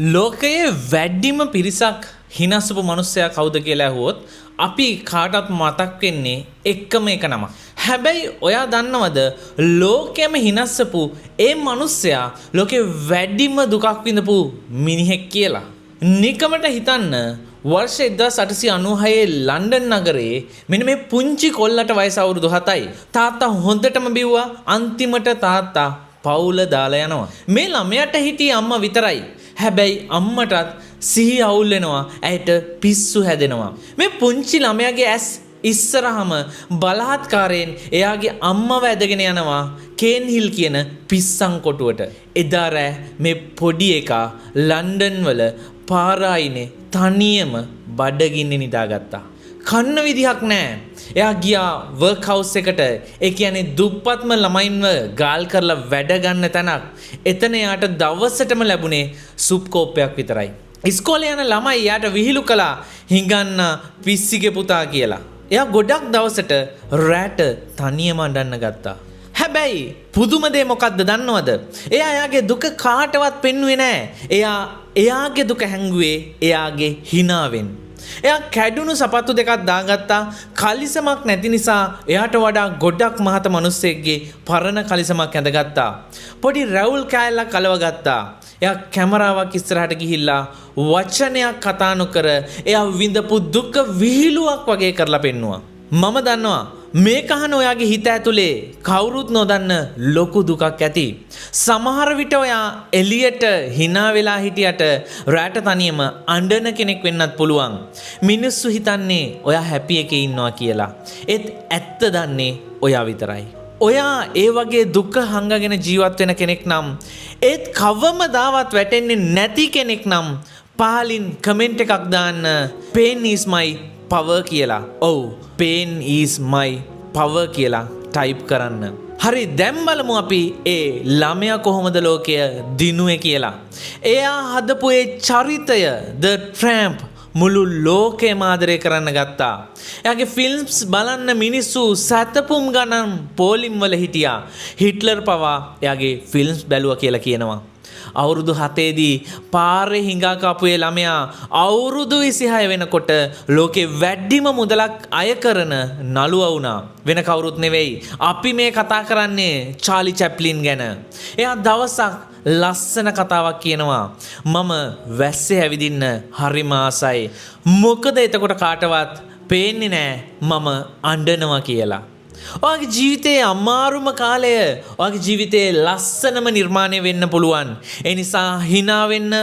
ලෝකයේ වැඩිම පිරිසක් හිනස්සපු මනුස්සයා කවුද කියලා ඇහුවොත් අපි කාටත් මතක් වෙන්නේ එකම එක නම. හැබැයි ඔයා දන්නවද ලෝකෙම හිනස්සපු ඒ මනුස්සයා ලෝකේ වැඩිම දුකක් විඳපු මිනිහෙක් කියලා? නිකමට හිතන්න, වර්ෂ 1896 ලන්ඩන් නගරයේ මෙන්න මේ පුංචි කොල්ලට වයස අවුරුදු 7යි. තාත්තා හොඳටම බිව්වා. අන්තිමට තාත්තා පවුල දාලා යනවා. මේ ළමයාට හිටියේ අම්මා විතරයි. හැබැයි අම්මටත් සිහි අවුල් වෙනවා. ඇයට පිස්සු හැදෙනවා. මේ පුංචි ළමයාගේ ඇස් ඉස්සරහම බලහත්කාරයෙන් එයාගේ අම්මව ඇදගෙන යනවා කේන් හිල් කියන පිස්සන් කොටුවට. එදා රෑ මේ පොඩි එකා ලන්ඩන් වල පාර අයිනේ තනියම බඩගින්නේ නිදාගත්තා. කන්න විදිහක් නෑ. එයා ගියා වර්ක් හවුස් එකට. ඒ කියන්නේ දුප්පත්ම ළමයින්ව ගාල් කරලා වැඩ ගන්න තැනක්. එතන එයාට දවසටම ලැබුණේ සුප් කෝප්පයක් විතරයි. ඉස්කෝලේ යන ළමයි එයාට විහිළු කළා හිඟන්න පිස්සිගේ පුතා කියලා. එයා ගොඩක් දවසට රෑට තනියම අඬන්න ගත්තා. හැබැයි පුදුම දේ මොකද්ද දන්නවද? එයා එයාගේ දුක කාටවත් පෙන්නුවේ නෑ. එයා එයාගේ දුක හැංගුවේ එයාගේ හිනාවෙන්. එයා කැඩුණු සපත්තු දෙකක් දාගත්තා. කලිසමක් නැති නිසා එයාට වඩා ගොඩක් මහත මිනිස්සෙක්ගේ පරණ කලිසමක් ඇඳගත්තා. පොඩි රැවුල් කෑල්ලක් අලවගත්තා. එයා කැමරාවක් ඉස්සරහට ගිහිල්ලා වචනයක් කතා නොකර එයා විඳපු දුක විහිළුවක් වගේ කරලා පෙන්නුවා. මම දන්නවා මේක අහන ඔයාගේ හිත ඇතුලේ කවුරුත් නොදන්න ලොකු දුකක් ඇති. සමහර විට ඔයා එළියට හිනා වෙලා හිටියට රැට තනියම අඬන කෙනෙක් වෙන්නත් පුළුවන්. මිනිස්සු හිතන්නේ ඔයා හැපි එකේ ඉන්නවා කියලා. ඒත් ඇත්ත දන්නේ ඔයා විතරයි. ඔයා ඒ වගේ දුක හංගගෙන ජීවත් වෙන කෙනෙක් නම්, ඒත් කවමදාවත් වැටෙන්නේ නැති කෙනෙක් නම්, පහලින් කමෙන්ට් එකක් දාන්න "Pain is my power" කියලා. ඔව්, "Pain is my power" කියලා ටයිප් කරන්න. හරි, දැන් බලමු අපි ඒ ළමයා කොහොමද ලෝකය දිනුවේ කියලා. එයා හදපු ඒ චරිතය The Tramp මුළු ලෝකයම ආදරය කරන්න ගත්තා. එයාගේ ෆිල්ම්ස් බලන්න මිනිස්සු සැතපුම් ගණන් පෝලිම් වල හිටියා. හිට්ලර් පවා එයාගේ ෆිල්ම්ස් බැලුවා කියලා කියනවා. අවුරුදු 7ේදී පාරේ හිඟා කාපු ඒ ළමයා අවුරුදු 26 වෙනකොට ලෝකේ වැඩිම මුදලක් අය කරන නළුවා වුණා. වෙන කවුරුත් නෙවෙයි. අපි මේ කතා කරන්නේ චාලි චැප්ලින් ගැන. එයා දවසක් ලස්සන කතාවක් කියනවා. "මම වැස්සේ ඇවිදින්න හරිම ආසයි. මොකද එතකොට කාටවත් පේන්නේ නෑ මම අඬනවා කියලා." ඔයාගේ ජීවිතයේ අමාරුම කාලය ඔයාගේ ජීවිතයේ ලස්සනම නිර්මාණය වෙන්න පුළුවන්. ඒ නිසා හිනා වෙන්න,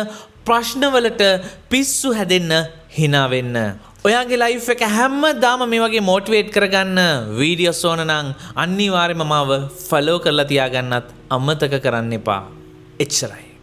ප්‍රශ්නවලට පිස්සු හැදෙන්න හිනා වෙන්න. ඔයාගේ ලයිෆ් එක හැමදාම මේ වගේ මොටිවේට් කරගන්න වීඩියෝස් ඕන නම් අනිවාර්යයෙන්ම මාව ෆලෝ කරලා තියාගන්නත් අමතක කරන්න එපා. එච්චරයි.